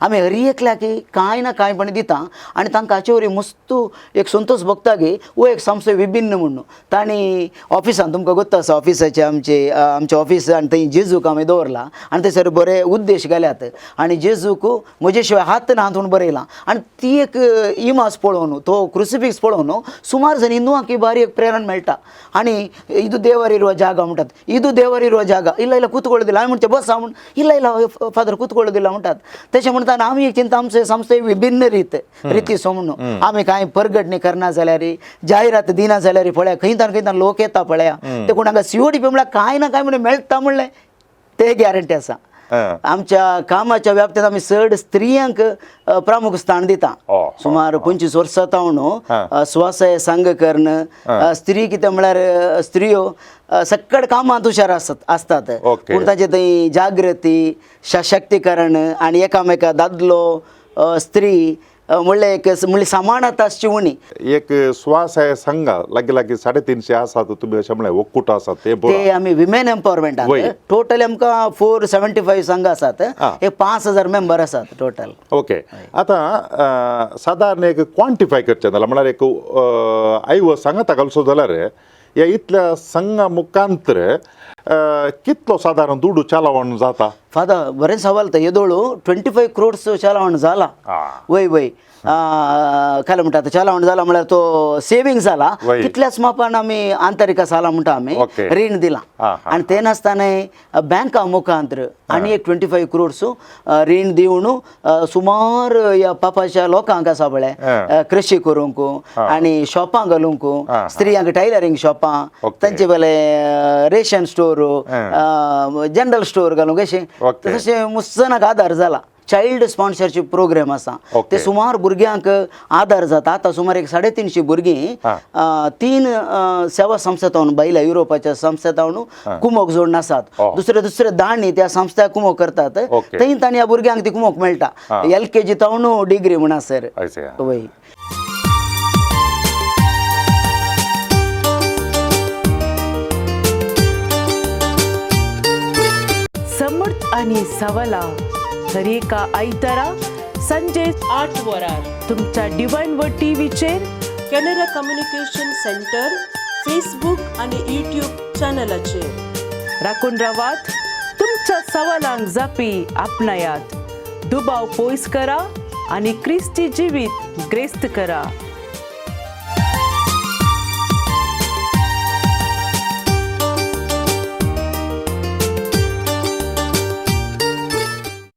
आमी हर एकल्याक कांय ना कांय पण दिता आनी तांकां हाचे वरी मस्त एक संतोश भोगता की हो एक संस्था विभिन्न म्हणून तांणी ऑफिसान तुमकां गोत्त आसा ऑफिसाचे आमचे आमचे ऑफिस आनी थंय जेजूक आमी दवरला आनी थंयसर बरे उद्देश घाल्यात आनी जेजूक म्हजे शिवाय हात ना हात म्हूण बरयलां आनी ती एक इमाज पळोवन तो क्रुसिफिक्स पळोवन सुमार जण हिंदुवांक बारी एक प्रेरणा मेळटा आनी ಇದು ದೇವರಿರುವ ಜಾಗ म्हणटात ಇದು ದೇವರಿರುವ ಜಾಗ ಇಲ್ಲ ಇಲ್ಲ ಕೂತ್ಕೊಳ್ಳೋದಿಲ್ಲ आमी म्हणचे बस म्हण ಇಲ್ಲ ಇಲ್ಲ फादर ಕೂತ್ಕೊಳ್ಳೋದಿಲ್ಲ म्हणटात तशें म्हणटात आमी एक चिंता आमचे संस्थे विभिन्न रीत रितीचो म्हणून आमी कांय परगटणी करना जाल्यार जायरात दिना जाल्यार पळया खंयतान खंयतान लोक येता पळया ते कोण हांगा सीओडी पी म्हळ्यार कांय ना कांय म्हणून मेळटा म्हणलें ते गॅरंटी आसा. आमच्या कामाच्या व्याप्तीत आमी चड स्त्रियांक प्रामुख्य स्थान दिता. सुमार 25 वर्सां जावन स्वसहाय संघ करून स्त्री कितें म्हळ्यार स्त्रियो सक्कड कामांत हुशार आसत आसतात पूण तांचे थंय जागृती सशक्तीकरण आनी एकामेका दादलो स्त्री म्हणलें एक म्हणल्यार समानता आसची उणी. एक स्वासहाय संघ लागीं लागीं 350 आसात तुमी अशें म्हणलें वक्कुट आसात ते ते आमी विमेन एम्पावरमेंट टोटल आमकां 475 संघ आसात हे 5000 मेंबर आसात टोटल. ओके आतां सादारण एक क्वांटिफाय करचें जाल्यार म्हळ्यार एक आयव सांगाता घालचो जाल्यार ह्या इतल्या संघा मुखांतर कितलो सादारण दुडू चलावण जाता? फादर बरें सवाल तर येदोळू 25 क्रोड्स चलावण जाला. वय वय काय म्हणटा आतां चलावण जाला म्हळ्यार तो सेवींग जाला कितल्याच मापान आमी आंतरिका साला म्हणटा आमी रीण दिलां आनी ते नासतना बँका मुखांतर आनी एक 25 क्रोड्स रीण दिवन सुमार ह्या पापाच्या लोकांक आसा पळय कृशी करूंक आनी शॉपां घालूंक स्त्रियांक टायलरींग शॉपां तांचे बेले रेशन स्टोर जनरल स्टोर घालूंक अशें तशें मुसनाक आदार जाला. चायल्ड स्पॉन्सरशीप प्रोग्राम आसा ते सुमार भुरग्यांक आदार जाता. आतां सुमार एक 350 भुरगीं 3 सेवा संस्था जावन भायल्या युरोपाच्या संस्था जावन कुमोक जोडून आसात. दुसरे दुसरे दाणी त्या संस्था कुमोक करतात थंय तांणी ह्या भुरग्यांक ती कुमोक मेळटा LKG तावन डिग्री म्हणसर. वय समर्थ आणि सवला दरेका आयतारा संजे 8 वरार तुमच्या डिवाइन व टीव्हीचेर कॅनरा कम्युनिकेशन सेंटर फेसबुक आणि यूट्यूब चॅनलाचेर. राखून रावात तुमच्या सवालांक जापी आपणायात दुबाव पयस करा आणि क्रिस्ती जिवीत ग्रेस्त करा.